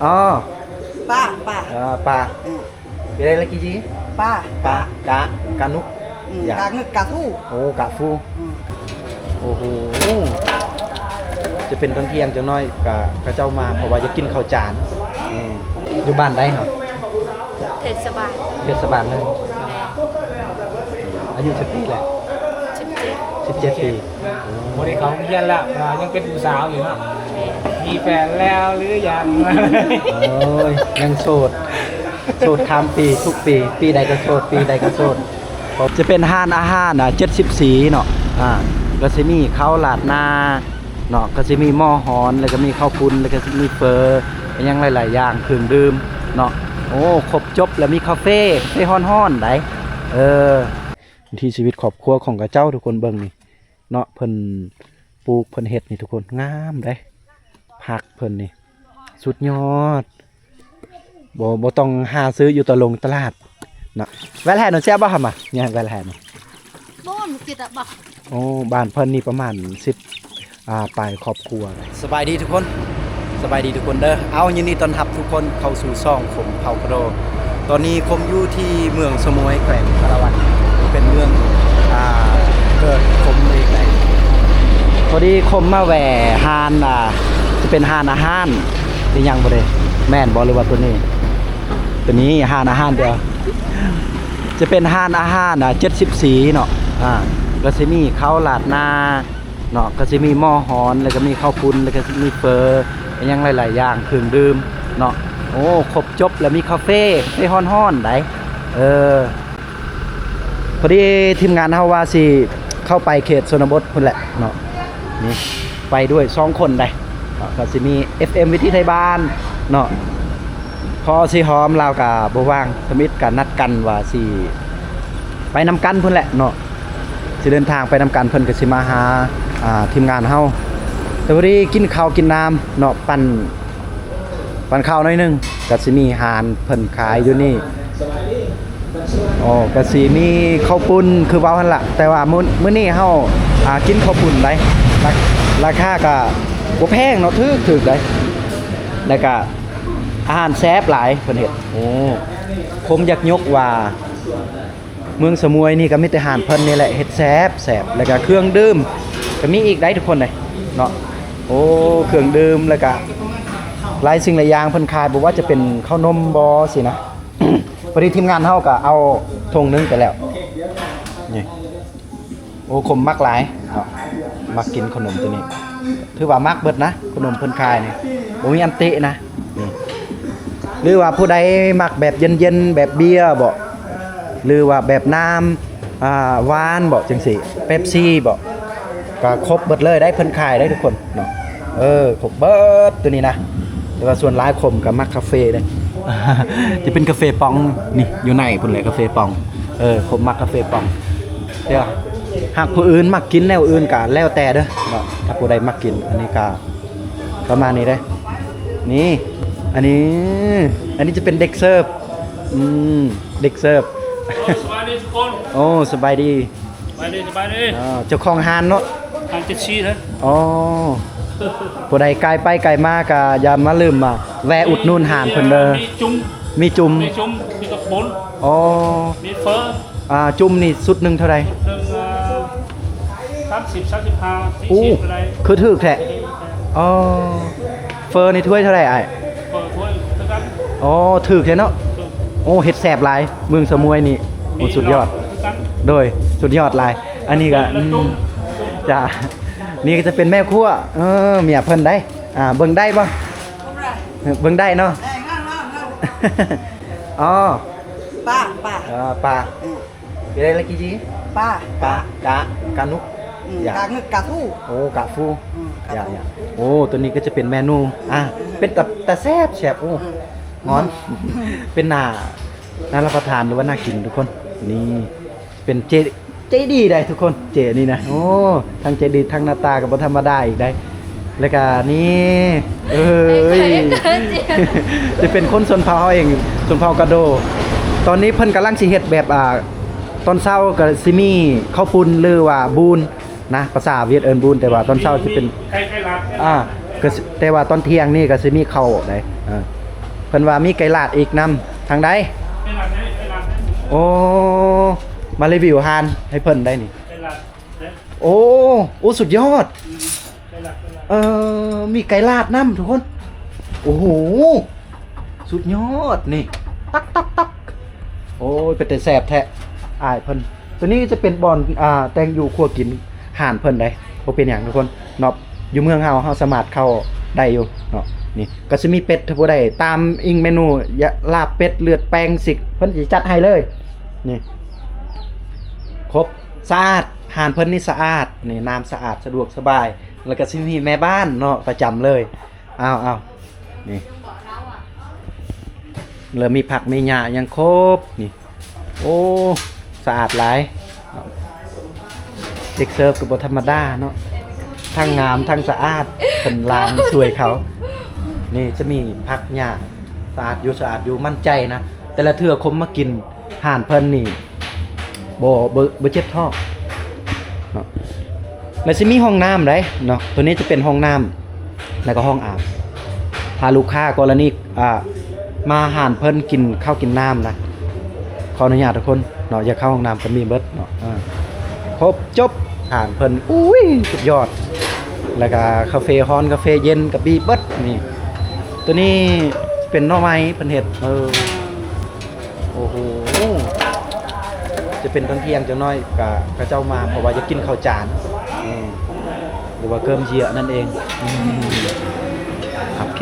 ອໍ ປາ ປາ ເອີ ປາ ອືມ ເປັນໄດລະກີຈີ ປາ ປາ ປາ ກະ ກະໜຸກ ອືມ ຢາກ ກະໜຶກ ກະຟູ ໂອ້ ກະຟູ ອືມ ໂອ້ໂຫ ຈະເປັນຕອນທ່ຽງຈັກໜ້ອຍ ກະ ເຂົາເຈົ້າມາ ເພາະວ່າຢາກກິນເຂົ້າຈານ ອືມ ຢູ່ບ້ານໃດເຮົາ? ເທດສະບານ ເທດສະບານເລີຍ ອາຍຸຈັກປີແລ້ວ? ສິບເຈັດ ສິບເຈັດປີ ບໍ່ໄດ້ເຂົ້າໂຮງຮຽນແລ້ວ ຍັງເປັນຜູ້ສາວຢູ່ເນາະ ມີແຟນແລ້ວຫຼືຍັງ? ໂອ້ຍ ຍັງໂສດ ໂສດຂ້າມປີ ທຸກປີ ປີໃດກໍໂສດ ປີໃດກໍໂສດ ຈະເປັນຮ້ານອາຫານ ອາ ເຈັດສິບສີ່ເນາະ ອາ ກໍຊິມີເຂົ້າລາດໜ້າເນາະ ກໍຊິມີໝໍ້ຮ້ອນ ແລ້ວກໍມີເຂົ້າປຸ້ນ ແລ້ວກໍຊິມີເຝີ ອີ່ຫຍັງຫຼາຍໆຢ່າງ ເຄື່ອງດື່ມເນາະ ໂອ້ ຄົບຈົບ ແລ້ວມີກາເຟ ເຟຮ້ອນໆໃດ໋ ເອີ. ວິຖີຊີວິດຄອບຄົວຂອງເຂົາເຈົ້າ ທຸກຄົນເບິ່ງນີ້ເນາະ ເພິ່ນປູກເພິ່ນເຮັດນີ້ ທຸກຄົນ ງາມເດ້ ຜັກເພິ່ນນີ້ ສຸດຍອດ ບໍ່ ບໍ່ຕ້ອງຫາຊື້ຢູ່ຕະລົງຕະຫຼາດເນາະ ແວະແລ້ວເນາະ ແຊບບໍ່ຫຳ ແວະແລ້ວເນາະ ບໍ່ ມັນກິນອະບໍ່ ໂອ້ ບ້ານເພິ່ນນີ້ປະມານສິບ ອ່າ ປາຍຄອບຄົວ. ສະບາຍດີທຸກຄົນ ສະບາຍດີທຸກຄົນເດີ ເອົາ ຍິນດີຕ້ອນຮັບທຸກຄົນເຂົ້າສູ່ຊ່ອງຂົມເຜົ່າກະໂດ. ຕອນນີ້ຂົມຢູ່ທີ່ເມືອງສະໝວຍ ແຂວງສາລະວັນ ເປັນເມືອງ ອ່າ ເກີດຂົມເອງໄດ໋. ພໍດີຂົມມາແວ່ຮ້ານ ອ່າ ຈະເປັນຮ້ານອາຫານອີ່ຫຍັງບໍ່ເດ ແມ່ນບໍ່ ຫຼືວ່າຕົວນີ້? ຕົວນີ້ຮ້ານອາຫານດຽວ ຈະເປັນຮ້ານອາຫານ ອ່າ ເຈັດສິບສີ່ເນາະ ອ່າ ກໍຊິມີເຂົ້າລາດໜ້າ ເນາະ ກໍຊິມີໝໍ້ຮ້ອນ ແລ້ວກໍມີເຂົ້າປຸ້ນ ແລ້ວກໍຊິມີເຝີ ອີ່ຫຍັງຫຼາຍໆຢ່າງ ເຄື່ອງດື່ມເນາະ ໂອ້ ຄົບຈົບ ແລ້ວມີກາເຟ ເຟຮ້ອນໆໃດ໋ ເອີ. ພໍດີທີມງານເຮົາວ່າຊິເຂົ້າໄປເຂດຊົນນະບົດພຸ້ນແຫຼະເນາະ ນີ້ ໄປດ້ວຍສອງຄົນໃດ໋ ເນາະ ກໍຊິມີເອັຟເອັມ ວິຖີໄທບ້ານເນາະ ພໍສີຫອມລາວກໍບໍ່ວ່າງ ທຳອິດກໍນັດກັນວ່າຊິໄປນຳກັນພຸ້ນແຫຼະເນາະ. ຊິເດີນທາງໄປນຳກັນ ເພິ່ນກໍຊິມາຫາ ອ່າ ທີມງານເຮົາ ແຕ່ພໍດີກິນເຂົ້າກິນນ້ຳເນາະ ປັ້ນ ປັ້ນເຂົ້າໜ້ອຍໜຶ່ງ ກໍຊິມີຮ້ານເພິ່ນຂາຍຢູ່ນີ້ ອໍ ກໍຊິມີເຂົ້າປຸ້ນຄືເວົ້າຫັ້ນລະ ແຕ່ວ່າມື້ ມື້ນີ້ເຮົາ ອ່າ ກິນເຂົ້າປຸ້ນໄດ໋ ລາ ລາຄາກໍບໍ່ແພງເນາະ ຖືກ ຖືກໄດ໋ ແລ້ວກໍອາຫານແຊບຫຼາຍເພິ່ນເຮັດ ໂອ້ ຜົມຢາກຍົກວ່າ ເມືອງສະໝວຍນີ້ກໍມີແຕ່ຮ້ານເພິ່ນນີ້ແຫຼະ ເຮັດແຊບແຊບ ແລ້ວກໍເຄື່ອງດື່ມກໍມີອີກໄດ໋ທຸກຄົນເດເນາະ ໂອ້ ເຄື່ອງດື່ມ ແລ້ວກໍຫຼາຍສິ່ງຫຼາຍຢ່າງເພິ່ນຂາຍ ບໍ່ວ່າຈະເປັນເຂົ້າໜົມບໍ່ຊີ້ນະ ພໍດີທີມງານເຮົາກໍເອົາຖົງໜຶ່ງໄປແລ້ວ ນີ້. ໂອ້ ຂົມມັກຫຼາຍເນາະ ມັກກິນຂະໜົມຕົວນີ້ ຖືວ່າມັກເບິດນະ ຂະໜົມເພິ່ນຂາຍນີ້ ບໍ່ມີອັນຕິນະ ນີ້ ຫຼືວ່າຜູ້ໃດມັກແບບເຢັນໆ ແບບເບຍບໍ ຫຼືວ່າແບບນ້ຳ ອ່າ ຫວານບໍ ຈັ່ງຊີ້ ເປັບຊີບໍ ກໍຄົບເບິດເລີຍໄດ໋ ເພິ່ນຂາຍໄດ໋ທຸກຄົນເນາະ ເອີ ຄົບເບິດຕົວນີ້ນະ ແຕ່ວ່າສ່ວນຫຼາຍຂົມກໍມັກກາເຟເດ້ ຈະເປັນກາເຟປ່ອງ ນີ້ ຢູ່ໃນພຸ້ນແຫຼະ ກາເຟປ່ອງ ເອີ ຜົມມັກກາເຟປ່ອງ ດຽວ ຫາກຜູ້ອື່ນມັກກິນແນວອື່ນກະແລ້ວແຕ່ເດີເນາະ ຖ້າຜູ້ໃດມັກກິນ ອັນນີ້ກະປະມານນີ້ເດ້ ນີ້ ອັນນີ້ ອັນນີ້ຈະເປັນເດັກເສີບ ອືມ ເດັກເສີບ ໂອ້ ສະບາຍດີທຸກຄົນ ໂອ້ ສະບາຍດີ ສະບາຍດີ ອ່າ ເຈົ້າຂອງຮ້ານເນາະ ຮ້ານເຈັດສີ່ເດີ ອໍ ຜູ້ໃດກາຍໄປກາຍມາກະຢ່າມາລືມມາແວ່ອຸດໜູນຮ້ານເພິ່ນເດີ ມີຈຸ່ມ ມີຈຸ່ມ ມີຈຸ່ມ ມີກະປຸ້ນ ອໍ ມີເຝີ ອ່າ ຈຸ່ມນີ້ຊຸດໜຶ່ງເທົ່າໃດ? ຊຸດໜຶ່ງ ອ່າ ສາມສິບ ສາມສິບຫ້າ ສີ່ສິບ ໂອ້ ກໍໄດ້ ຄືຖືກແທ້ ອໍ ເຝີນີ້ຖ້ວຍເທົ່າໃດອ້າຍ? ເຝີຖ້ວຍຄືກັນ ອໍ ຖືກແທ້ເນາະ ຖືກ ໂອ້ ເຮັດແຊບຫຼາຍ ເມືອງສະໝວຍນີ້ ໂອ້ ສຸດຍອດ ມີຫຼອດຄືກັນ ໂດຍ ສຸດຍອດຫຼາຍ ອັນນີ້ກໍ ແຕ່ລະຈຸ່ມ ອືມ ຈ້າ ນີ້ກໍຈະເປັນແມ່ຄົວ ເອີ ເມຍເພິ່ນໄດ໋ ອ່າ ເບິ່ງໄດ້ບໍ່? ເບິ່ງໄດ້ເນາະ ອໍ ປາ ປາ ເອີ ປາ ອືມ ເປັນໄດລະກີຈີ ປາ ປາ ປາ ກະ ກະໜຸກ ອືມ ຢາກ ກະໜຶກ ກະຟູ ໂອ້ ກະຟູ ອືມ ກະຟູ ຢາກ ໂອ້ ຕົວນີ້ກໍຈະເປັນເມນູ ອ່າ ເປັນຕາ ຕາແຊບ ແຊບ ໂອ້ ອືມ ຮ້ອນ ເປັນໜ້າ ໜ້າຮັບປະທານ ຫຼືວ່າໜ້າກິນທຸກຄົນ ນີ້ ເປັນເຈ ເຈດີໄດ໋ທຸກຄົນ ເຈນີ້ນະ ໂອ້ ທັງເຈດີ ທັງໜ້າຕາກໍບໍ່ທຳມະດາອີກໄດ໋ ແລ້ວກະນີ້ ເອີຍ ຈະເປັນຄົນຊົນເຜົ່າເຮົາເອງ ຊົນເຜົ່າກະໂດ ຕອນນີ້ເພິ່ນກຳລັງຊິເຮັດແບບ ອ່າ ຕອນເຊົ້າກໍຊິມີເຂົ້າປຸ້ນ ຫຼືວ່າບູນນະ ພາສາຫວຽດເອີ້ນບູນ ແຕ່ວ່າຕອນເຊົ້າຊິເປັນ ອ່າ ກໍຊິ ແຕ່ວ່າຕອນທ່ຽງນີ້ກໍຊິມີເຂົ້າໄດ໋ ອ່າ ເພິ່ນວ່າມີໄກ່ລາດອີກນຳ. ທາງໃດ? ໂອ້ ມາຣີວິວຮ້ານໃຫ້ເພິ່ນໄດ໋ນີ້. ໂອ້ ໂອ້ ສຸດຍອດ. ເອີ ມີໄກ່ລາດນຳທຸກຄົນ. ໂອ້ໂຫ ສຸດຍອດນີ້ ຕັກໆໆ. ໂອ້ຍ ເປັນຕາແຊບແທ້ອ້າຍເພິ່ນ. ໂຕນີ້ຈະເປັນບ່ອນ ອ່າ ແຕ່ງຢູ່ຄົວກິນຮ້ານເພິ່ນໄດ໋. ບໍ່ເປັນຫຍັງທຸກຄົນເນາະ ຢູ່ເມືອງເຮົາ ເຮົາສາມາດເຂົ້າໄດ້ຢູ່ເນາະ. ນີ້ກໍຊິມີເປັດ ຖ້າຜູ້ໃດຕາມອີງເມນູ ຢາກລາບເປັດ ເລືອດແປງ ຊິກ ເພິ່ນຊິຈັດໃຫ້ເລີຍ. ນີ້ຄົບ ສະອາດ ຮ້ານເພິ່ນນີ້ສະອາດ ນີ້ ນ້ຳສະອາດ ສະດວກສະບາຍ ແລ້ວກໍຊິມີແມ່ບ້ານເນາະ ປະຈຳເລີຍ. ອ້າວໆ ນີ້ ແລ້ວມີຜັກມີຫຍ້າຫຍັງຄົບນີ້. ໂອ້ ສະອາດຫຼາຍ. ເດັກເສີບກໍບໍ່ທຳມະດາເນາະ ທັງງາມທັງສະອາດ ເພິ່ນລ້າງຊ່ວຍເຂົາ. ນີ້ຈະມີຜັກຫຍ້າສະອາດຢູ່ ສະອາດຢູ່ ໝັ້ນໃຈນະ. ແຕ່ລະເທື່ອຄົນມາກິນຮ້ານເພິ່ນນີ້ ບໍ່ ບໍ່ ບໍ່ເຈັບທ້ອງເນາະ. ແລ້ວຊິມີຫ້ອງນ້ຳໄດ໋ເນາະ. ໂຕນີ້ຈະເປັນຫ້ອງນ້ຳ ແລ້ວກໍຫ້ອງອາບ. ຖ້າລູກຄ້າກໍລະນີ ອ່າ ມາຮ້ານເພິ່ນກິນເຂົ້າກິນນ້ຳນະ ຂໍອະນຸຍາດທຸກຄົນເນາະ ຢາກເຂົ້າຫ້ອງນ້ຳກໍມີເບິດເນາະ. ເອີ ຄົບຈົບຮ້ານເພິ່ນ. ອຸ້ຍ ສຸດຍອດ. ແລ້ວກໍກາເຟຮ້ອນ ກາເຟເຢັນກໍມີເບິດນີ້. ໂຕນີ້ເປັນໜໍ່ໄມ້ເພິ່ນເຮັດ. ເອີ ໂອ້ໂຫ ຈະເປັນຕອນທ່ຽງຈັກໜ້ອຍກະເຂົາເຈົ້າມາ ເພາະວ່າຢາກກິນເຂົ້າຈານ ອືມ ຫຼືວ່າເກີມເຢຍນັ້ນເອງ. ອືມ ໂອເຄ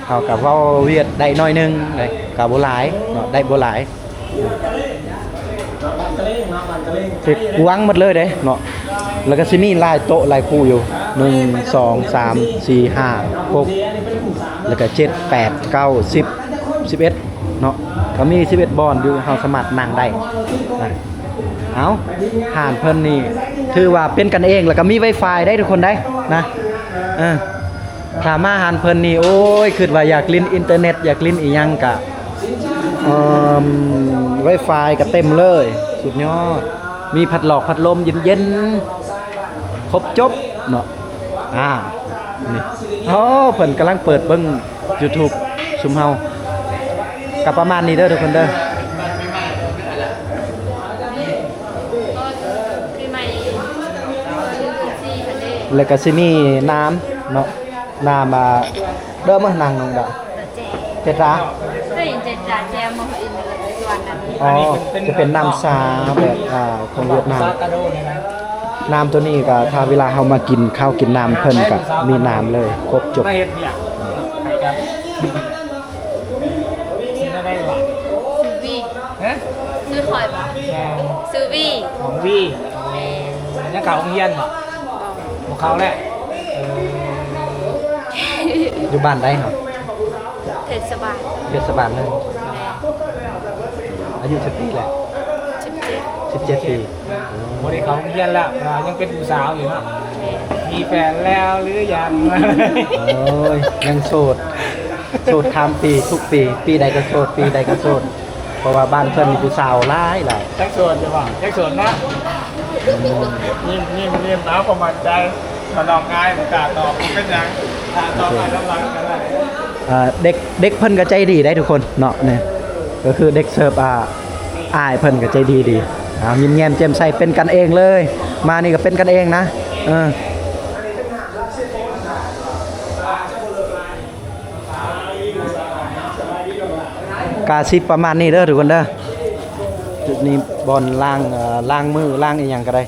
ເຮົາກະເວົ້າຫວຽດໄດ້ໜ້ອຍໜຶ່ງເດ້ ກະບໍ່ຫຼາຍເນາະ ໄດ້ບໍ່ຫຼາຍ. ເປັນກວ້າງໝົດເລີຍເດ້ເນາະ ແລ້ວກໍຊິມີຫຼາຍໂຕະຫຼາຍຄູ່ຢູ່ ໜຶ່ງ ສອງ ສາມ ສີ່ ຫ້າ ຫົກ ແລ້ວກໍເຈັດ ແປດ ເກົ້າ ສິບ ສິບເອັດເນາະ ກໍມີສິບເອັດບ່ອນຢູ່ ເຮົາສາມາດນັ່ງໄດ້ນະ. ເອົ້າ ຮ້ານເພິ່ນນີ້ຖືວ່າເປັນກັນເອງ ແລ້ວກໍມີໄວຟາຍໄດ້ທຸກຄົນໄດ໋ນະ. ເອີ ຖ້າມາຮ້ານເພິ່ນນີ້ ໂອ້ຍ ຄິດວ່າຢາກຫຼິ້ນອິນເຕີເນັດ ຢາກຫຼິ້ນອີ່ຫຍັງກະ ເອີ ໄວຟາຍກະເຕັມເລີຍ ສຸດຍອດ. ມີພັດຫຼອກພັດລົມເຢັນໆ ຄົບຈົບເນາະ. ອາ ນີ້ ໂອ້ ເພິ່ນກຳລັງເປີດເບິ່ງຢູທູບຊຸມເຮົາ ກະປະມານນີ້ເດີທຸກຄົນເດີ. ແລ້ວກະຊິມີນ້ຳເນາະ ນ້ຳ ອ່າ ເດີມານັ່ງນ້ອງດາ ເຈດາ ອໍ ຈະເປັນນ້ຳຊາແບບ ອ່າ ຂອງຫວຽດນາມ. ນ້ຳໂຕນີ້ກະ ຖ້າເວລາເຮົາມາກິນເຂົ້າກິນນ້ຳເພິ່ນກະມີນ້ຳເລີຍ ຄົບຈົບ. ຊື່ຫຍັງ? ຊື່ຂ້ອຍບໍ່? ແມ່ນ ຊື່ວີ ຂອງວີ. ແມ່ນ ຍັງເຂົ້າໂຮງຮຽນບໍ່? ບໍ່ ບໍ່ເຂົ້າແລ້ວ. ເອີ ຢູ່ບ້ານໃດເຮົາ? ເທດສະບານ ເທດສະບານເລີຍ. ແມ່ນ ອາຍຸຈັກປີແລ້ວ? ສິບເຈັດ ສິບເຈັດປີ. ບໍ່ໄດ້ເຂົ້າໂຮງຮຽນແລ້ວ ຍັງເປັນຜູ້ສາວຢູ່ເນາະ. ແມ່ນ ມີແຟນແລ້ວຫຼືຍັງ? ໂອ້ຍ ຍັງໂສດ ໂສດຂ້າມປີ ທຸກປີ ປີໃດກໍໂສດ ປີໃດກໍໂສດ ເພາະວ່າບ້ານເພິ່ນມີຜູ້ສາວຫຼາຍໆ. ຍັງໂສດຢູ່ບໍ່? ຍັງໂສດເນາະ. ຍິ້ມໆໆ ເອົາ ບໍ່ໝັ້ນໃຈ ຖ້ານ້ອງອາຍບໍ່ກ້າຕອບ ບໍ່ເປັນຫຍັງ ຖ້າຕອບໄປນຳຫຼັງກໍໄດ້. ເອີ ເດັກ ເດັກເພິ່ນກໍໃຈດີໄດ໋ທຸກຄົນເນາະ. ນີ້ກໍຄືເດັກເສີບ ອ່າ ອ້າຍເພິ່ນກໍໃຈດີດີ ອ່າ ຍິ້ມແຍ້ມແຈ່ມໃສ ເປັນກັນເອງເລີຍ. ມານີ້ກໍເປັນກັນເອງນະ. ເອີ ກະຊິປະມານນີ້ເດີທຸກຄົນເດີ. ຈຸດນີ້ບ່ອນລ້າງ ເອີ ລ້າງມື ລ້າງອີ່ຫຍັງກໍໄດ້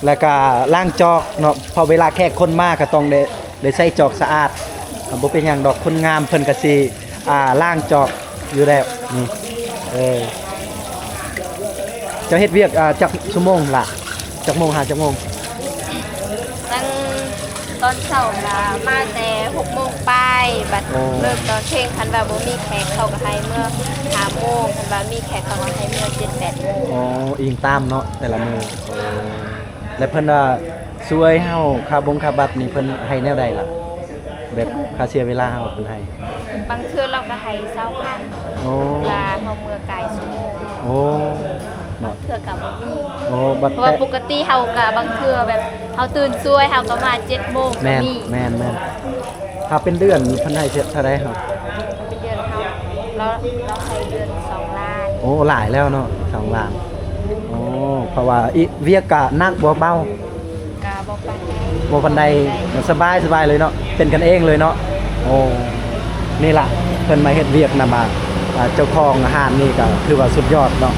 ແລ້ວກະລ້າງຈອກເນາະ ເພາະເວລາແຂກຄົນມາກໍຕ້ອງໄດ້ ໄດ້ໃຊ້ຈອກສະອາດ. ບໍ່ເປັນຫຍັງດອກ ຄົນງາມເພິ່ນກໍຊິ ອ່າ ລ້າງຈອກຢູ່ແລ້ວ. ນີ້ ເອີ ເຈົ້າເຮັດວຽກ ອ່າ ຈັກຊົ່ວໂມງລະ? ຈັກໂມງຫາຈັກໂມງ? ຕັ້ງ ຕອນເຊົ້າລະມາແຕ່ຫົກໂມງປາຍ ບັດ ໂອ້ ເລີກຕອນທ່ຽງ ຄັນວ່າບໍ່ມີແຂກເຂົາກໍໃຫ້ເມືອຫ້າໂມງ ຄັນວ່າມີແຂກເຂົາກໍໃຫ້ເມືອເຈັດແປດໂມງ. ອໍ ອີງຕາມເນາະ ແຕ່ລະມື້. ແລະເພິ່ນວ່າຊ່ວຍເຮົາຄ່າບົງຄ່າບັດນີ້ ເພິ່ນໃຫ້ແນວໃດລະ? ແບບຄ່າເສຍເວລາເຮົາເພິ່ນໃຫ້? ບາງເທື່ອລາວກໍໃຫ້ຊາວພັນ ໂອ້ ເວລາເຮົາເມືອກາຍຊົ່ວໂມງ. ໂອ້ ເນາະ ບາງເທື່ອກໍບໍ່ມີ. ໂອ້ ບັດ ເພາະວ່າ ແຕ່ ປົກກະຕິເຮົາກໍບາງເທື່ອແບບເຮົາຕື່ນສວຍ ເຮົາກໍມາເຈັດໂມງກໍມີ. ແມ່ນໆໆ. ຖ້າເປັນເດືອນນີ້ເພິ່ນໃຫ້ເທົ່າໃດເຮົາ? ລາວ ລາວໃຊ້ເດືອນສອງລ້ານ. ໂອ້ ຫຼາຍແລ້ວເນາະ ສອງລ້ານ. ໂອ້ ເພາະວ່າ ອີ ວຽກກະໜັກບໍ່ເບົາ? ກະບໍ່ປານໃດ ບໍ່ປານໃດ ສະບາຍ ສະບາຍເລີຍເນາະ ເປັນກັນເອງເລີຍເນາະ. ໂອ້ ນີ້ລະ ເພິ່ນມາເຮັດວຽກນຳ ອ່າ ເຈົ້າຂອງຮ້ານນີ້ກະຖືວ່າສຸດຍອດເນາະ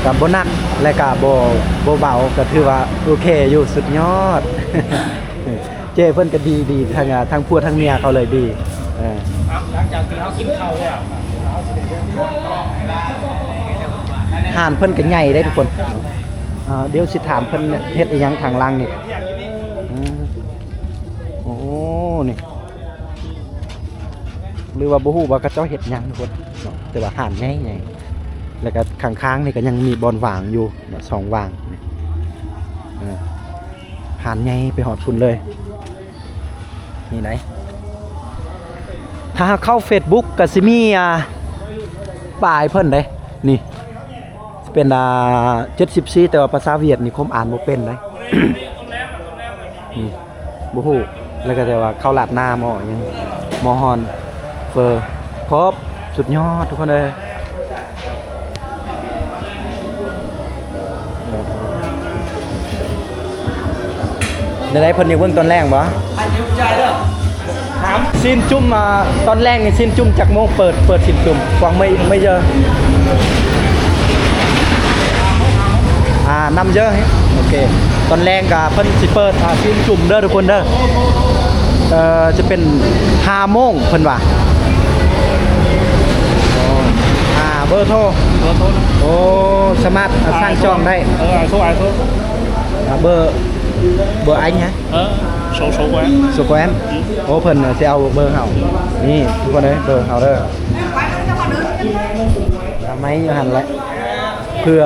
ກະບໍ່ໜັກ ແລະກະບໍ່ ບໍ່ເບົາ ກະຖືວ່າໂອເຄຢູ່ ສຸດຍອດ. ເຈ້ເພິ່ນກໍດີ ດີ ທັງ ອ່າ ທັງຜົວທັງເມຍເຂົາເລີຍດີ. ເອີ ຫຼັງຈາກທີ່ເຮົາກິນເຂົ້າແລ້ວ ຮ້ານເພິ່ນກໍໃຫຍ່ເດ້ທຸກຄົນ. ອ່າ ດຽວຊິຖາມເພິ່ນເຮັດອີ່ຫຍັງທາງຫຼັງນີ້. ອືມ ໂອ້ ນີ້ ຫຼືວ່າບໍ່ຮູ້ວ່າເຂົາເຈົ້າເຮັດຫຍັງທຸກຄົນເນາະ ແຕ່ວ່າຮ້ານໃຫຍ່ໆ ແລ້ວກໍຂ້າງໆນີ້ກໍຍັງມີບ່ອນວ່າງຢູ່ເນາະ ຊ່ອງວ່າງນີ້. ເອີ ຮ້ານໃຫຍ່ໄປຮອດພຸ້ນເລີຍ ນີ້ໄດ໋. ຖ້າເຂົ້າເຟສບຸກກໍຊິມີ ອ່າ ປ້າຍເພິ່ນເດ້ ນີ້ ເປັນ ອ່າ ເຈັດສິບສີ່ ແຕ່ວ່າພາສາຫວຽດນີ້ຄົມອ່ານບໍ່ເປັນໃດ໋ ນີ້ ບໍ່ຮູ້. ແລ້ວກໍແຕ່ວ່າເຂົ້າລາດໜ້າ ໝໍ້ຫຍັງ ໝໍ້ຮ້ອນ ເຟີ ຄົບ ສຸດຍອດທຸກຄົນເອີຍ. ແນວໃດ ເພິ່ນຢາກເບິ່ງຕອນແລງບໍ່? ຊີ້ນຈຸ້ມ ອ່າ ຕອນແລງນີ້ຊີ້ນຈຸ້ມຈັກໂມງເປີດ? ເປີດຊີ້ນຈຸ້ມ ກວ້າງໄໝ ໄໝເຢີ ອ່າ ນຳເຢີ ໂອເຄ. ຕອນແລງກະເພິ່ນຊິເປີດ ອ່າ ຊີ້ນຈຸ້ມເດີທຸກຄົນເດີ. ເອີ ຈະເປັນຫ້າໂມງເພິ່ນວ່າ. ອ່າ ເບີໂທ ເບີໂທ ໂອ້ ສາມາດ ອ່າ ສັ່ງຈອງໄດ້. ເອີ ອ້າຍໂທ ອ້າຍໂທ ອ່າ ເບີ ເບີ ໄອ້ຫຍັງ? ເອີ ໂຊ ໂຊແກວມ ໂຊແກວມ. ໂອ້ ເພິ່ນຊິເອົາເບີເຮົາ ນີ້ທຸກຄົນເອີຍ ເບີເຮົາເດີ. ໄມ້ຢູ່ຫັ້ນແຫຼະ ເພື່ອ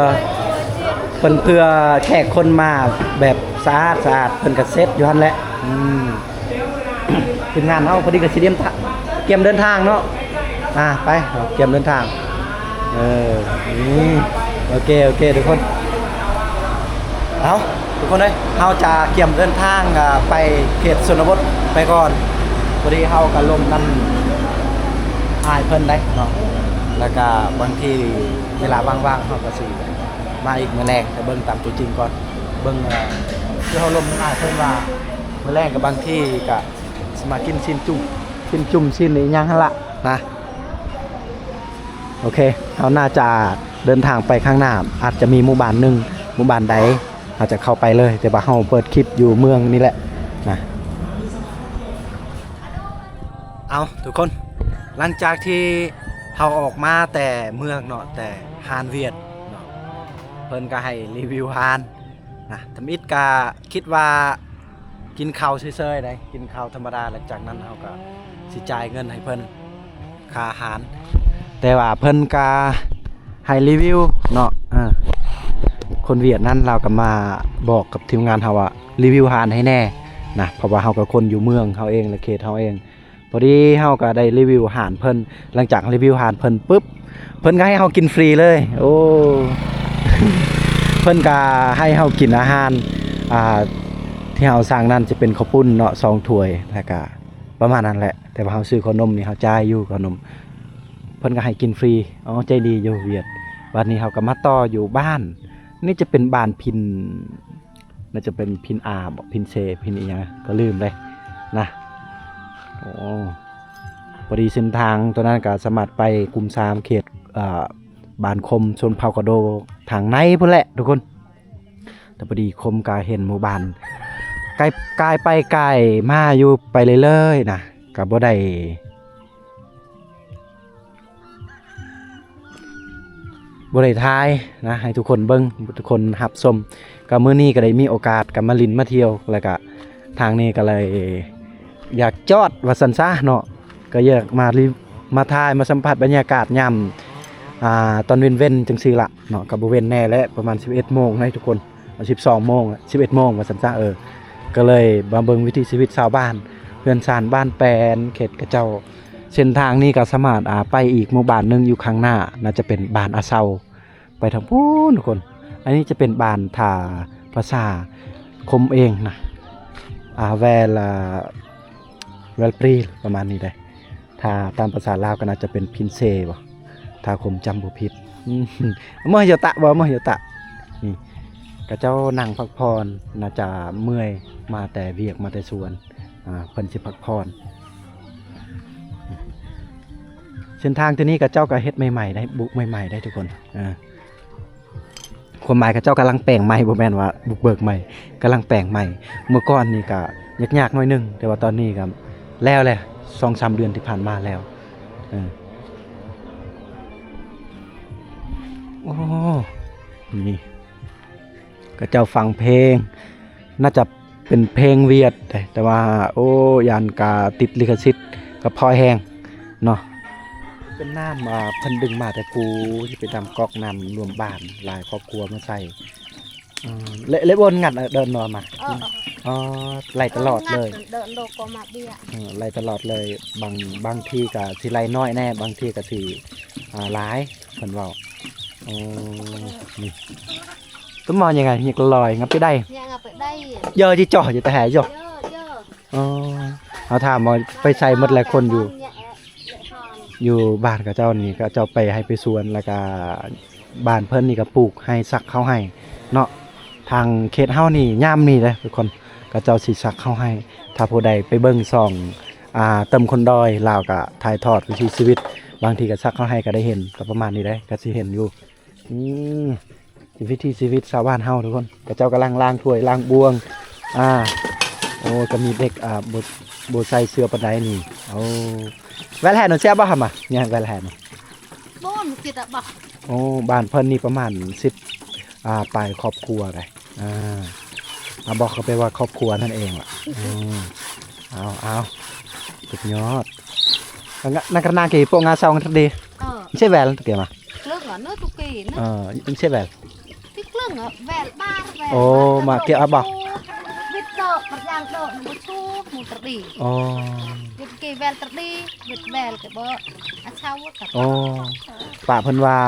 ເພິ່ນເພື່ອແຂກຄົນມາແບບສະອາດໆ ເພິ່ນກໍເຊັດຢູ່ຫັ້ນແຫຼະ. ອືມ ທີມງານເຮົາພໍດີກໍຊິຕຽມ ກຽມເດີນທາງເນາະ. ອ່າ ໄປ ກຽມເດີນທາງ. ເອີ ນີ້ ໂອເຄ ໂອເຄທຸກຄົນ. ເອົາ ທຸກຄົນເອີຍ ເຮົາຈະກຽມເດີນທາງ ອ່າ ໄປເຂດຊົນນະບົດໄປກ່ອນ. ພໍດີເຮົາກໍລົມນຳອ້າຍເພິ່ນໄດ໋ເນາະ ແລ້ວກໍບາງທີເວລາວ່າງໆ ເຮົາກໍຊິມາອີກມື້ແລງ ໄປເບິ່ງຕາມຕົວຈິງກ່ອນ. ເບິ່ງ ເອີ ຄືເຮົາລົມນຳອ້າຍເພິ່ນວ່າ ມື້ແລງກໍບາງທີກໍຊິມາກິນຊີ້ນຈຸ້ມ ຊີ້ນຈຸ້ມ ຊີ້ນອີ່ຫຍັງຫັ້ນລະນະ. ໂອເຄ ເຮົາໜ້າຈະເດີນທາງໄປຂ້າງໜ້າ ອາດຈະມີໝູ່ບ້ານໜຶ່ງ ໝູ່ບ້ານໃດ ເຮົາຈະເຂົ້າໄປເລີຍ ແຕ່ວ່າເຮົາເປີດຄລິບຢູ່ເມືອງນີ້ແຫຼະນະ. ເອົາ ທຸກຄົນ ຫຼັງຈາກທີ່ເຮົາອອກມາແຕ່ເມືອງເນາະ ແຕ່ຮ້ານຫວຽດເນາະ ເພິ່ນກໍໃຫ້ຣີວິວຮ້ານນະ. ທຳອິດກໍຄິດວ່າ ກິນເຂົ້າເຊີຍໆໃດ໋ ກິນເຂົ້າທຳມະດາ ແລ້ວຈາກນັ້ນເຮົາກໍຊິຈ່າຍເງິນໃຫ້ເພິ່ນຄ່າອາຫານ. ແຕ່ວ່າເພິ່ນກໍໃຫ້ຣີວິວເນາະ ເອີ ຄົນຫວຽດນັ້ນລາວກໍມາບອກກັບທີມງານເຮົາວ່າ ຣີວິວຮ້ານໃຫ້ແດ່ນະ ເພາະວ່າເຮົາກໍຄົນຢູ່ເມືອງເຮົາເອງ ແລະເຂດເຮົາເອງ. ພໍດີເຮົາກໍໄດ້ຣີວິວຮ້ານເພິ່ນ. ຫຼັງຈາກຣີວິວຮ້ານເພິ່ນປຶບ ເພິ່ນກໍໃຫ້ເຮົາກິນຟຣີເລີຍ. ໂອ້ ເພິ່ນກໍໃຫ້ເຮົາກິນອາຫານ ອ່າ ທີ່ເຮົາສັ່ງນັ້ນຈະເປັນເຂົ້າປຸ້ນເນາະ ສອງຖ້ວຍ ແລ້ວກໍປະມານນັ້ນແຫຼະ. ແຕ່ວ່າເຮົາຊື້ເຂົ້າໜົມນີ້ ເຮົາຈ່າຍຢູ່ເຂົ້າໜົມ ເພິ່ນກໍໃຫ້ກິນຟຣີ. ອໍ ໃຈດີຢູ່ຫວຽດ. ບັດນີ້ເຮົາກໍມາຕໍ່ຢູ່ບ້ານ ນີ້ຈະເປັນບ້ານພິນ ໜ້າຈະເປັນພິນອາບໍ ພິນເຊ ພິນອີ່ຫຍັງກໍລືມເລີຍນະ. ໂອ້ ພໍດີເສັ້ນທາງຕົວນັ້ນກໍສາມາດໄປກຸ່ມສາມ ເຂດ ເອີ ບ້ານຄົມຊົນເຜົ່າກະໂດ ທາງໃນພຸ້ນແຫຼະທຸກຄົນ. ແຕ່ພໍດີຄົມກໍເຫັນໝູ່ບ້ານ ກາຍ ກາຍໄປກາຍມາຢູ່ໄປເລື້ອຍໆນະ ກໍບໍ່ໄດ້ ບໍ່ໄດ້ຖ່າຍນະ ໃຫ້ທຸກຄົນເບິ່ງ ທຸກຄົນຮັບຊົມ. ກໍມື້ນີ້ກໍໄດ້ມີໂອກາດກໍມາຫຼິ້ນມາທ່ຽວ ແລ້ວກໍທາງນີ້ກໍເລີຍຢາກຈອດວ່າຊັ້ນຊະເນາະ ກໍຢາກມາລິ ມາຖ່າຍ ມາສຳຜັດບັນຍາກາດຍາມ ອ່າ ຕອນເວັນໆ ຈັ່ງຊີ້ລະເນາະ. ກໍບໍ່ເວັນແນ່ແຫຼະ ປະມານສິບເອັດໂມງໃດ໋ທຸກຄົນ ສິບສອງໂມງ ສິບເອັດໂມງວ່າຊັ້ນຊະ. ເອີ ກໍເລີຍມາເບິ່ງວິຖີຊີວິດຊາວບ້ານ ເຮືອນຊານບ້ານແປນ ເຂດຂະເຈົ້າ. ເສັ້ນທາງນີ້ກໍສາມາດ ອ່າ ໄປອີກໝູ່ບ້ານໜຶ່ງຢູ່ຂ້າງໜ້າ ໜ້າຈະເປັນບ້ານອາເຊົາ ໄປທາງພຸ້ນທຸກຄົນ. ອັນນີ້ຈະເປັນບ້ານ ຖ້າພາສາຄົມເອງນະ ອ່າ ແວລ ແວລປຣີ ປະມານນີ້ເດ້. ຖ້າຕາມພາສາລາວກໍໜ້າຈະເປັນພິນເຊບໍ ຖ້າຄົມຈຳບໍ່ຜິດ. ອືມ ເມື່ອຍຢູ່ຕະບໍ່ ເມື່ອຍຢູ່ຕະ. ນີ້ ຂະເຈົ້ານັ່ງພັກຜ່ອນ ໜ້າຈະເມື່ອຍ ມາແຕ່ວຽກ ມາແຕ່ສວນ. ອ່າ ເພິ່ນຊິພັກຜ່ອນ. ເສັ້ນທາງທີ່ນີ້ຂະເຈົ້າກໍເຮັດໃໝ່ໆໄດ໋ ບຸກໃໝ່ໆໄດ໋ທຸກຄົນ. ເອີ ຄວາມໝາຍຂະເຈົ້າກຳລັງແປງໃໝ່ ບໍ່ແມ່ນວ່າບຸກເບີກໃໝ່ ກຳລັງແປງໃໝ່. ເມື່ອກ່ອນນີ້ກະຍາກໆໜ້ອຍໜຶ່ງ ແຕ່ວ່າຕອນນີ້ກະແລ້ວແຫຼະ ສອງສາມເດືອນທີ່ຜ່ານມາແລ້ວ. ເອີ ໂອ້ ນີ້ ຂະເຈົ້າຟັງເພງ ໜ້າຈະເປັນເພງຫວຽດເດ້ ແຕ່ວ່າ ໂອ້ ຢ້ານກະຕິດລິຂະສິດ ກະພໍແຮງເນາະ. ເປັນນ້ຳ ອ່າ ເພິ່ນດຶງມາແຕ່ພູ ຊິໄປດຳກອກນ້ຳລວມບ້ານ ຫຼາຍຄອບຄົວມາໃສ່. ເອີ ແລະ ແລະ ບໍ່ງັດເດີນນອນມາ. ເອີ ອໍ ໄຫຼຕະຫຼອດເລີຍ. ເດີນໂດກໍມາເບຍ. ເອີ ໄຫຼຕະຫຼອດເລີຍ. ບາງ ບາງທີກໍຊິໄຫຼນ້ອຍແດ່ ບາງທີກໍຊິ ອ່າ ຫຼາຍ ເພິ່ນເວົ້າ. ໂອ້ ນີ້ ຕົ້ນໝໍຍັງໄງ ຍັງລອຍ ງັບໄປໄດ້ ຍັງເອົາໄປໄດ້. ເຢີຈິຈໍ ຈະຕະແຫຍົ ເຢີ ເຢີ. ອໍ ເຮົາຖາມວ່າໄປໃສໝົດແຫຼະ ຄົນຢູ່ ຢູ່ບ້ານຂະເຈົ້ານີ້ ຂະເຈົ້າໄປໄຮ່ໄປສວນ ແລ້ວກະບ້ານເພິ່ນນີ້ກະປູກໄຮ່ ສັກເຂົ້າໄຮ່ເນາະ. ທາງເຂດເຮົານີ້ຍາມນີ້ເດ້ທຸກຄົນ ຂະເຈົ້າຊິສັກເຂົ້າໄຮ່. ຖ້າຜູ້ໃດໄປເບິ່ງຊ່ອງ ອ່າ ເຕີມຄົນດອຍ ລາວກະຖ່າຍທອດວິຖີຊີວິດ ບາງທີກະສັກເຂົ້າໄຮ່ກະໄດ້ເຫັນ ກະປະມານນີ້ເດ້ ກະຊິເຫັນຢູ່. ອືມ ວິຖີຊີວິດຊາວບ້ານເຮົາທຸກຄົນ ຂະເຈົ້າກຳລັງລ້າງຖ້ວຍລ້າງບ່ວງ. ອ່າ ໂອ້ ກະມີເດັກ ອ່າ ບໍ່ ບໍ່ໃສ່ເສື້ອປານໃດນີ້. ໂອ້ ແວລແຮນເສຍບໍ່ຫຳມາ ແວລແຮນ. ໂອ້ ບ້ານເພິ່ນນີ້ປະມານສິບ ອ່າ ປາຍຄອບຄົວໄດ໋. ອ່າ ອ່າ ບອກເຂົາໄປວ່າຄອບຄົວນັ້ນເອງລະ. ອືມ ເອົາ ເອົາ ສຸດຍອດ. ນັກກະນາເກໂປງາຊອງທັດດີ. ເອີ ເຊແວລຕະເກມາ ເລື່ອງອັນນັ້ນຕຸກກີ້ນະ. ເອີ ເຊແວລ ຕິເລື່ອງແວລບານ. ໂອ້ ມາເກອະບອກ ວິດເຕີປະຍັງເຕີນບໍ່ຊູໝູຕະດີ. ອໍ ວິດເກແວລຕະດີ ວິດແວລກະບໍ່ອາຊາວ. ອໍ ປະເພິ່ນວ່າ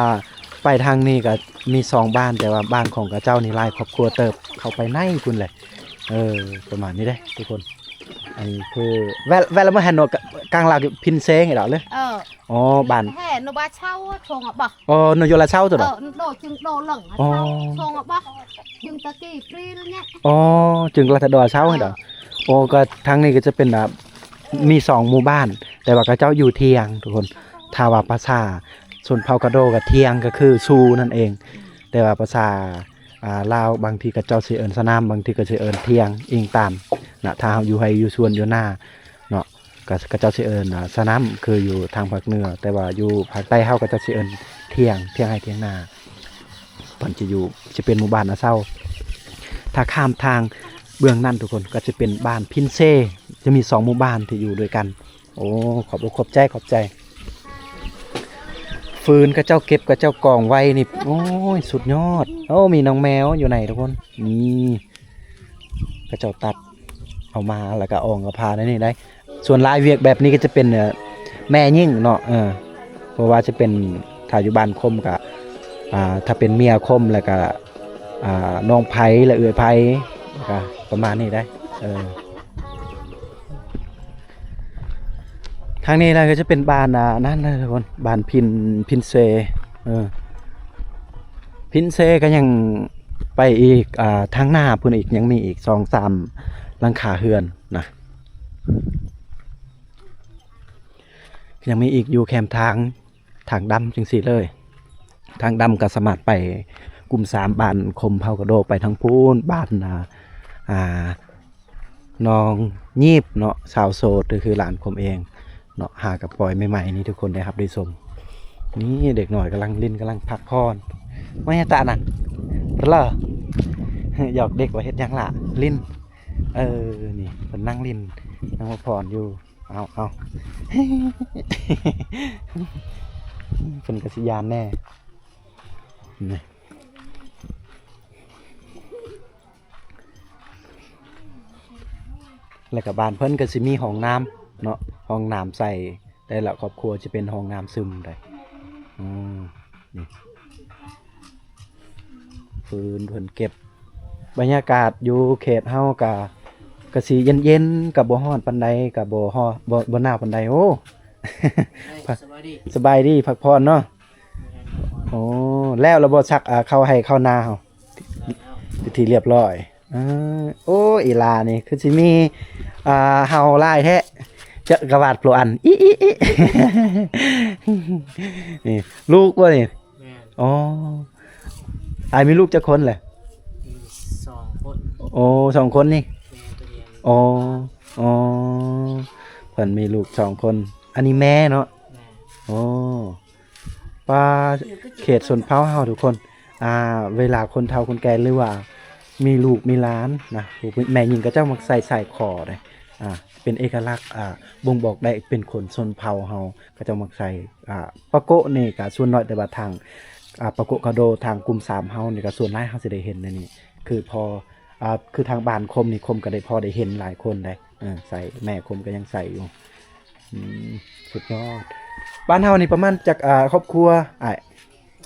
ໄປທາງນີ້ກະມີສອງບ້ານ ແຕ່ວ່າບ້ານຂອງຂະເຈົ້ານີ້ຫຼາຍຄອບຄົວເຕີບ ເຂົ້າໄປໃນພຸ້ນແຫຼະ. ເອີ ປະມານນີ້ເດ້ທຸກຄົນ. ອັນນີ້ຄືແວລ ແວລມາແຮນໂນກາງລາວພິນເຊງອີດອກເລີຍ. ເອີ ອໍ ບ້ານແຮໂນບາຊາວຊົງອະບອກ. ອໍ ໂນໂຍລາຊາວໂຕເນາະ. ເອີ ໂດຈຶ່ງໂດເລິງ ອໍ ຊົງອະບອກ ຈຶ່ງຕະກີ່ປຣີລເນຍ. ອໍ ຈຶ່ງລາທະດໍຊາວເນາະ. ອໍ ກໍທາງນີ້ກໍຈະເປັນ ອ່າ ມີສອງໝູ່ບ້ານ ແຕ່ວ່າຂະເຈົ້າຢູ່ທ່ຽງທຸກຄົນ. ຖ້າວ່າພາສາຊົນເຜົ່າກະໂດກະທ່ຽງກໍຄືຊູນັ້ນເອງ ແຕ່ວ່າພາສາ ອ່າ ລາວບາງທີຂະເຈົ້າຊິເອີ້ນສະໜາມ ບາງທີກໍຊິເອີ້ນທ່ຽງ ອີງຕາມນະ ຖ້າເຮົາຢູ່ໄຮ່ຢູ່ສວນຢູ່ນາເນາະ ກໍຂະເຈົ້າຊິເອີ້ນ ອ່າ ສະໜາມ ຄືຢູ່ທາງພາກເໜືອ. ແຕ່ວ່າຢູ່ພາກໃຕ້ເຮົາກໍຈະຊິເອີ້ນທ່ຽງ ທ່ຽງໄຮ່ທ່ຽງນາ. ເພິ່ນຈະຢູ່ ຈະເປັນໝູ່ບ້ານອາເຊົາ. ຖ້າຂ້າມທາງເບື້ອງນັ້ນທຸກຄົນ ກໍຈະເປັນບ້ານພິນເຊ ຈະມີສອງໝູ່ບ້ານທີ່ຢູ່ດ້ວຍກັນ. ໂອ້ ຂອບອົກຂອບໃຈ ຂອບໃຈ. ຟືນຂະເຈົ້າເກັບ ຂະເຈົ້າກອງໄວ້ນີ້ ໂອ້ຍ ສຸດຍອດ. ໂອ້ ມີນ້ອງແມວຢູ່ໃນທຸກຄົນ. ນີ້ ຂະເຈົ້າຕັດເອົາມາ ແລ້ວກໍອອງກະພາໃນນີ້ໄດ໋. ສ່ວນຫຼາຍວຽກແບບນີ້ກໍຈະເປັນ ເອີ ແມ່ຍິງເນາະ. ເອີ ບໍ່ວ່າຈະເປັນ ຖ້າຢູ່ບ້ານຄົມກໍ ອ່າ ຖ້າເປັນເມຍຄົມ ແລ້ວກໍ ອ່າ ນ້ອງໃຜ ແລະ ເອື້ອຍໃຜ ກໍປະມານນີ້ໄດ໋. ເອີ ທາງນີ້ລະກໍຈະເປັນບ້ານ ອ່າ ນັ້ນນະທຸກຄົນ ບ້ານພິນ ພິນເຊ. ເອີ ພິນເຊກໍຍັງໄປອີກ ອ່າ ທາງໜ້າພຸ້ນອີກ ຍັງມີອີກສອງສາມຫຼັງຄາເຮືອນນະ ຍັງມີອີກຢູ່ແຄມທາງ ທາງດຳຈັ່ງຊີ້ເລີຍ. ທາງດຳກໍສາມາດໄປກຸ່ມສາມ ບ້ານຄົມເຜົ່າກະໂດ ໄປທາງພຸ້ນ ບ້ານ ອ່າ ອ່າ ນ້ອງຢີບເນາະ ສາວໂສດ ກໍຄືຫຼານຄົມເອງເນາະ ຫາກະປ່ອຍໃໝ່ໆນີ້ ທຸກຄົນໄດ້ຮັບໄດ້ຊົມ. ນີ້ເດັກນ້ອຍກຳລັງຫຼິ້ນ ກຳລັງພັກຜ່ອນ. ມາເຮັດຕານະ ເລີ ຫຍອກເດັກວ່າເຮັດຫຍັງລະ ຫຼິ້ນ. ເອີ ນີ້ເພິ່ນນັ່ງຫຼິ້ນ ນັ່ງພັກຜ່ອນຢູ່. ເອົາ ເອົາ ເພິ່ນກໍຊິຢ້ານແດ່. ນີ້ ແລ້ວກໍບ້ານເພິ່ນກໍຊິມີຫ້ອງນ້ຳເນາະ ຫ້ອງນ້ຳໃສ່ ແຕ່ລະຄອບຄົວຈະເປັນຫ້ອງນ້ຳຊຶມໄດ໋. ອືມ ນີ້ ຟືນເພິ່ນເກັບ. ບັນຍາກາດຢູ່ເຂດເຮົາກະ ກະຊິເຢັນໆ ກະບໍ່ຮ້ອນປານໃດ ກະບໍ່ຮ້ອນ ບໍ່ ບໍ່ໜາວປານໃດ. ໂອ້ ສະບາຍດີ ສະບາຍດີ ພັກຜ່ອນເນາະ. ໂອ້ ແລ້ວລະບໍ່ ຊັກ ເຂົ້າໄຮ່ເຂົ້ານາເຮົາ ເປັນທີ່ລຽບຮ້ອຍ. ເອີ ໂອ້ ອີຫຼ້ານີ້ຄືຊິມີ ອ່າ ເຫົ່າຫຼາຍແທ້ ຈະກະຫວາດໂປອັນ ອີ ອີ ອີ ນີ້ ລູກບໍ່ນີ້? ແມ່ນ. ອໍ ອ້າຍມີລູກຈັກຄົນແຫຼະ? ມີສອງຄົນ. ໂອ້ ສອງຄົນນີ້? ແມ່ນ ໂຕດຽວ. ອໍ ອໍ ເພິ່ນມີລູກສອງຄົນ ອັນນີ້ແມ່ເນາະ? ແມ່ນ. ໂອ້ ປາ ເຂດຊົນເຜົ່າເຮົາທຸກຄົນ ອ່າ ເວລາຄົນເຖົ້າຄົນແກ່ ຫຼືວ່າມີລູກມີຫຼານນະ ຜູ້ແມ່ຍິງເຂົາເຈົ້າມັກໃສ່ສາຍຄໍເດ້ ອ່າ ເປັນເອກະລັກ ອ່າ ບົ່ງບອກໄດ້ເປັນຄົນຊົນເຜົ່າເຮົາ ເຂົາເຈົ້າມັກໃສ່ ອ່າ ປາໂກະນີ້ກະສ່ວນໜ້ອຍ ແຕ່ວ່າທາງ ອ່າ ປາໂກະກະໂດ ທາງກຸ່ມສາມເຮົານີ້ກະສ່ວນຫຼາຍເຮົາຊິໄດ້ເຫັນໃນນີ້ ຄືພໍ່ ອ່າ ຄືທາງບ້ານຄົມນີ້ ຄົມກະໄດ້ ພໍໄດ້ເຫັນຫຼາຍຄົນໄດ໋ ເອີ ໃສ່ ແມ່ຄົມກະຍັງໃສ່ຢູ່. ອືມ ສຸດຍອດ. ບ້ານເຮົານີ້ປະມານຈັກ ອ່າ ຄອບຄົວອ້າຍ?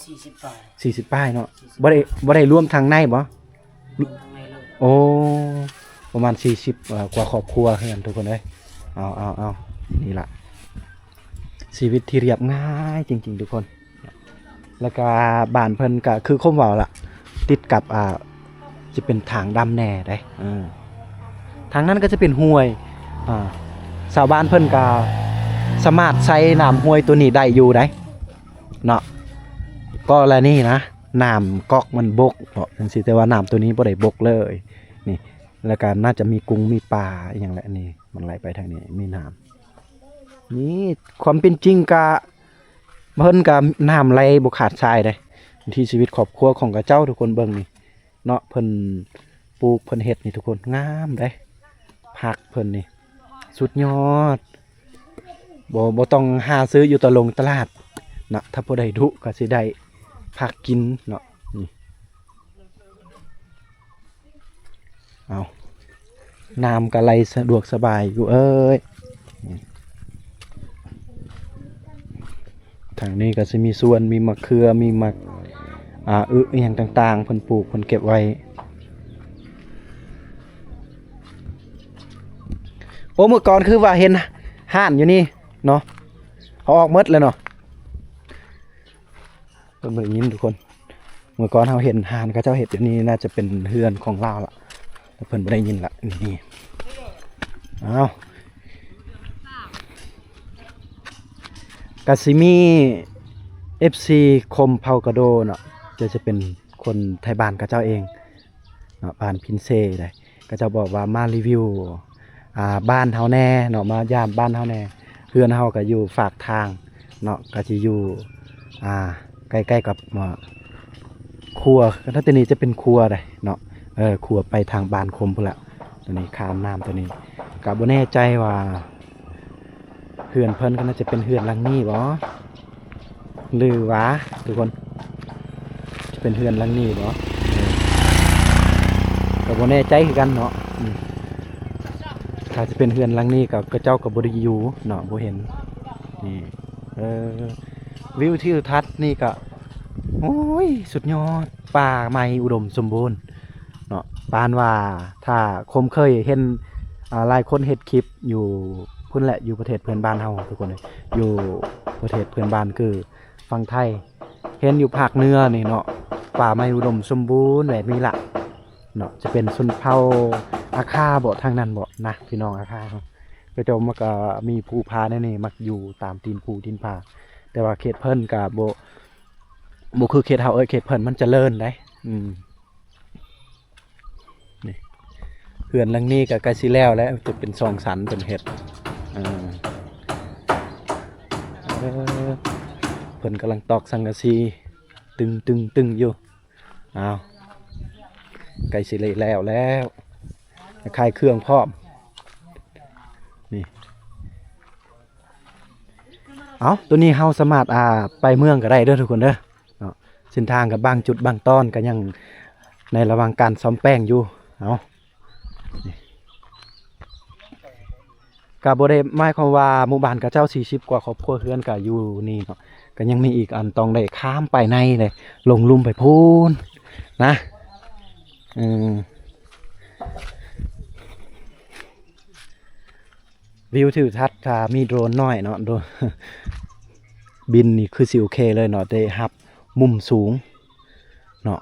ສີ່ສິບປາຍ. ສີ່ສິບປາຍເນາະ. ສີ່ສິບ ບໍ່ໄດ້ ບໍ່ໄດ້ລວມທາງໃນບໍ່? ລວມທາງໃນເລີຍ. ໂອ້ ປະມານສີ່ສິບ ເອີ ກວ່າຄອບຄົວເຮືອນ ທຸກຄົນເອີຍ. ເອົາ ເອົາ ເອົາ ນີ້ລະ ຊີວິດທີ່ລຽບງ່າຍຈິງໆ ທຸກຄົນ. ແລ້ວກະບ້ານເພິ່ນກະຄືຄົມເວົ້າລະ ຕິດກັບ ອ່າ ຊິເປັນທາງດຳແດ່ເດ້ ເອີ ທາງນັ້ນກະຈະເປັນຫ້ວຍ ອ່າ ຊາວບ້ານເພິ່ນກະສາມາດໃຊ້ນ້ຳຫ້ວຍໂຕນີ້ໄດ້ຢູ່ໃດ໋ເນາະ. ກໍລະນີນະ ນ້ຳກອກມັນບົກເນາະ ຈັ່ງຊີ້ ແຕ່ວ່ານ້ຳໂຕນີ້ບໍ່ໄດ້ບົກເລີຍ ນີ້ ແລ້ວກະໜ້າຈະມີກຸງມີປາອີ່ຫຍັງແຫຼະ ນີ້ ມັນໄຫຼໄປທາງນີ້ ມີນ້ຳ ນີ້ ຄວາມເປັນຈິງກະ ເພິ່ນກະນ້ຳໄຫຼບໍ່ຂາດສາຍເດ້ ວິຖີຊີວິດຄອບຄົວຂອງເຂົາເຈົ້າ ທຸກຄົນເບິ່ງນີ້ເນາະ ເພິ່ນປູກເພິ່ນເຮັດນີ້ ທຸກຄົນ ງາມເດ້ ຜັກເພິ່ນນີ້ ສຸດຍອດ ບໍ່ ບໍ່ຕ້ອງຫາຊື້ຢູ່ຕະລົງຕະຫຼາດນະ ຖ້າຜູ້ໃດດຸກະຊິໄດ້ຜັກກິນເນາະ ນີ້. ເອົາ ນ້ຳກະໄຫຼສະດວກສະບາຍຢູ່ເອີຍ. ທາງນີ້ກະຊິມີສວນ ມີໝາກເຂືອ ມີໝາກ ອ່າ ອຶ ອີ່ຫຍັງຕ່າງໆ ເພິ່ນປູກ ເພິ່ນເກັບໄວ້. ໂອ້ ມື້ກ່ອນຄືວ່າເຫັນຮ້ານຢູ່ນີ້ເນາະ ເອົາອອກໝົດແລ້ວເນາະ. ເພິ່ນບໍ່ໄດ້ຍິນທຸກຄົນ ເມື່ອກ່ອນເຮົາເຫັນຮ້ານເຂົາເຈົ້າເຮັດຢູ່ນີ້ ໜ້າຈະເປັນເຮືອນຂອງລາວລະ ແຕ່ເພິ່ນບໍ່ໄດ້ຍິນລະ ນີ້ ອ້າວ ກະຊິມີເອັຟຊີຄົມເຜົ່າກະໂດເນາະ ຈະ ຈະເປັນຄົນໄທບ້ານເຂົາເຈົ້າເອງ ເນາະ ບ້ານພິນເຊໄດ໋ ເຂົາເຈົ້າບອກວ່າມາຣີວິວ ອ່າ ບ້ານເຮົາແດ່ເນາະ ມາຢາມບ້ານເຮົາແດ່ ເຮືອນເຮົາກະຢູ່ຟາກທາງເນາະ ກະຊິຢູ່ ອ່າ ໃກ້ໆກັບ ອ່າ ຂົວ ຖ້າແຕ່ນີ້ຈະເປັນຂົວໄດ໋ເນາະ ເອີ ຂົວໄປທາງບ້ານຄົມພຸ້ນລະ ໂຕນີ້ຂ້າມນ້ຳໂຕນີ້ ກະບໍ່ແນ່ໃຈວ່າ ເຮືອນເພິ່ນກະໜ້າຈະເປັນເຮືອນຫຼັງນີ້ບໍ ຫຼືວ່າ ທຸກຄົນ ຈະເປັນເຮືອນຫຼັງນີ້ບໍ ເອີ ກະບໍ່ແນ່ໃຈຄືກັນເນາະ ອືມ ຖ້າຈະເປັນເຮືອນຫຼັງນີ້ກະ ເຂົາເຈົ້າກະບໍ່ໄດ້ຢູ່ເນາະ ບໍ່ເຫັນ ນີ້ ເອີ ວິວທິວທັດນີ້ກະ ໂອ້ຍ ສຸດຍອດ ປ່າໄມ້ອຸດົມສົມບູນ ເນາະ ປານວ່າຖ້າຄົມເຄີຍເຫັນ ອ່າ ຫຼາຍຄົນເຮັດຄລິບຢູ່ພຸ້ນແຫຼະ ຢູ່ປະເທດເພື່ອນບ້ານເຮົາທຸກຄົນເອີຍ ຢູ່ປະເທດເພື່ອນບ້ານຄືຝັ່ງໄທ ເຫັນຢູ່ພາກເໜືອນີ້ເນາະ ປ່າໄມ້ອຸດົມສົມບູນແບບນີ້ລະເນາະ ຈະເປັນຊົນເຜົ່າອາຄາບໍ ທາງນັ້ນບໍນະ ພີ່ນ້ອງອາຄາເຮົາ ເຂົາເຈົ້າມັກ ອ່າ ມີພູຜາແນວນີ້ ມັກຢູ່ຕາມຕີນພູຕີນຜາ ແຕ່ວ່າເຂດເພິ່ນກະບໍ່ ບໍ່ຄືເຂດເຮົາເອີຍ ເຂດເພິ່ນມັນຈະເລີນໄດ໋ ອືມ ນີ້ ເຮືອນຫຼັງນີ້ກະໃກ້ຊິແລ້ວແລ້ວ ຈະເປັນສອງຊັ້ນເພິ່ນເຮັດ ເອີ ເອີ ເພິ່ນກຳລັງຕອກສັງກະສີຕຶງໆໆຢູ່ ອ້າວ ໃກ້ຊິໄດ້ແລ້ວແລ້ວ ຂາຍເຄື່ອງພ້ອມ ນີ້ ເອົາ ໂຕນີ້ເຮົາສາມາດ ອ່າ ໄປເມືອງກະໄດ້ເດີທຸກຄົນເດີເນາະ ເສັ້ນທາງກະບາງຈຸດບາງຕອນກະຍັງໃນລະຫວ່າງການສ້ອມແປງຢູ່ ເອົາ ກະບໍ່ໄດ້ໝາຍຄວາມວ່າໝູ່ບ້ານເຂົາເຈົ້າສີ່ສິບກວ່າຄອບຄົວ ເຮືອນກະຢູ່ນີ້ເນາະ ກະຍັງມີອີກອັນຕ້ອງໄດ້ຂ້າມໄປໃນເດ້ ລົງລຸ່ມໄປພຸ້ນນະ ເອີ ວິວທິວທັດ ຖ້າມີໂດຣນນ້ອຍເນາະ ໂດຣນບິນນີ້ຄືຊິໂອເຄເລີຍເນາະ ໄດ້ຮັບ ມຸມສູງເນາະ.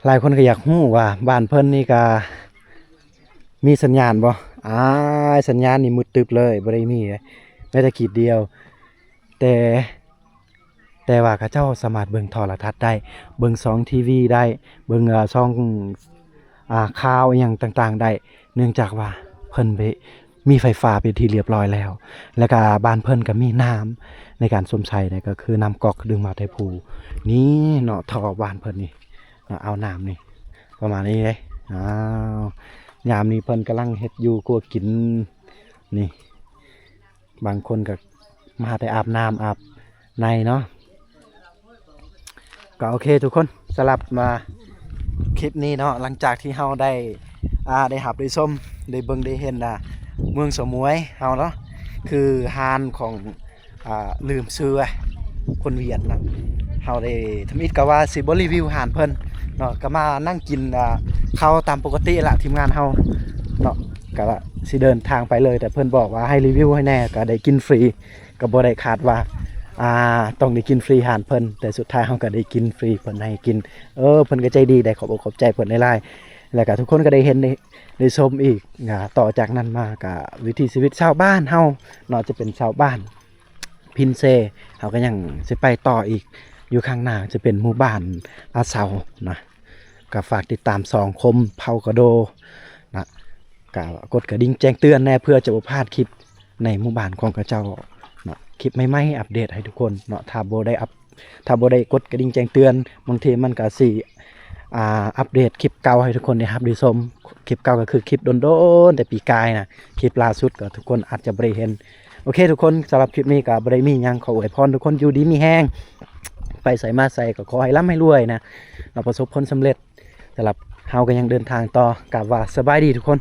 ຫຼາຍຄົນກໍຢາກຮູ້ວ່າບ້ານເພິ່ນນີ້ກະມີສັນຍານບໍ່? ອ້າຍ ສັນຍານນີ້ມືດຕຶບເລີຍ ບໍ່ໄດ້ມີເດ້ ແມ້ແຕ່ຂີດດຽວ. ແຕ່ ແຕ່ວ່າເຂົາເຈົ້າສາມາດເບິ່ງໂທລະທັດໄດ້ ເບິ່ງຊ່ອງທີວີໄດ້ ເບິ່ງ ເອີ ຊ່ອງ ອ່າ ຂ່າວອີ່ຫຍັງຕ່າງໆໄດ້ ເນື່ອງຈາກວ່າເພິ່ນໄປ ມີໄຟຟ້າເປັນທີ່ລຽບຮ້ອຍແລ້ວ ແລ້ວກະບ້ານເພິ່ນກະມີນ້ຳໃນການຊົມໃຊ້ນະ ກະຄືນ້ຳກອກດຶງມາແຕ່ພູນີ້ເນາະ ທໍ່ບ້ານເພິ່ນນີ້ເນາະ ເອົານ້ຳນີ້ປະມານນີ້ເດ້. ອ້າວ ຍາມນີ້ເພິ່ນກຳລັງເຮັດຢູ່ຄົວກິນນີ້ ບາງຄົນກະມາແຕ່ອາບນ້ຳອາບໃນເນາະ. ກໍໂອເຄທຸກຄົນ ສຳລັບມາຄລິບນີ້ເນາະ ຫຼັງຈາກທີ່ເຮົາໄດ້ ອ່າ ໄດ້ຮັບໄດ້ຊົມໄດ້ເບິ່ງໄດ້ເຫັນ ອ່າ ເມືອງສະໝວຍເຮົາເນາະ ຄືຮ້ານຂອງ ອ່າ ລືມຊື່ ຄົນຫວຽດນະ ເຮົາໄດ້ ທຳອິດກະວ່າຊິບໍ່ຣີວິວຮ້ານເພິ່ນເນາະ ກະມານັ່ງກິນ ອ່າ ເຂົ້າຕາມປົກກະຕິລະ ທີມງານເຮົາເນາະ ກະຊິເດີນທາງໄປເລີຍ ແຕ່ເພິ່ນບອກວ່າໃຫ້ຣີວິວໃຫ້ແດ່ ກະໄດ້ກິນຟຣີ ກໍບໍ່ໄດ້ຄາດວ່າ ອ່າ ຕ້ອງໄດ້ກິນຟຣີຮ້ານເພິ່ນ ແຕ່ສຸດທ້າຍເຮົາກໍໄດ້ກິນຟຣີ ເພິ່ນໃຫ້ກິນ ເອີ ເພິ່ນກໍໃຈດີໄດ໋ ຂອບອົກຂອບໃຈເພິ່ນຫຼາຍໆ ແລ້ວກໍທຸກຄົນກໍໄດ້ເຫັນໄດ້ ໄດ້ຊົມອີກ. ອ່າ ຕໍ່ຈາກນັ້ນມາກໍວິຖີຊີວິດຊາວບ້ານເຮົາເນາະ ຈະເປັນຊາວບ້ານພິນເຊ ເຮົາກໍຍັງຊິໄປຕໍ່ອີກ ຢູ່ຂ້າງໜ້າຈະເປັນໝູ່ບ້ານອາເຊົານະ. ກໍຝາກຕິດຕາມຊ່ອງຄົມເຜົ່າກະໂດນະ ກໍກົດກະດິ່ງແຈ້ງເຕືອນແດ່ ເພື່ອຈະບໍ່ພາດຄລິບໃນໝູ່ບ້ານຂອງເຂົາເຈົ້າເນາະ ຄລິບໃໝ່ໆອັບເດດໃຫ້ທຸກຄົນເນາະ. ຖ້າບໍ່ໄດ້ອັບ ຖ້າບໍ່ໄດ້ກົດກະດິ່ງແຈ້ງເຕືອນ ບາງທີມັນກໍຊິ ອ່າ ອັບເດດຄລິບເກົ່າໃຫ້ທຸກຄົນໄດ້ຮັບໄດ້ຊົມ. ຄລິບເກົ່າກໍຄືຄລິບດົນໆ ແຕ່ປີກາຍນະ ຄລິບລ່າສຸດກໍທຸກຄົນອາດຈະບໍ່ໄດ້ເຫັນ. ໂອເຄທຸກຄົນ ສຳລັບຄລິບນີ້ກໍບໍ່ໄດ້ມີຫຍັງ ຂໍອວຍພອນທຸກຄົນຢູ່ດີມີແຮງ ໄປໃສມາໃສກໍຂໍໃຫ້ລ່ຳໃຫ້ລວຍນະ ແລ້ວປະສົບຜົນສຳເລັດ. ສຳລັບເຮົາກໍຍັງເດີນທາງຕໍ່ ກາບວ່າສະບາຍດີທຸກຄົນ.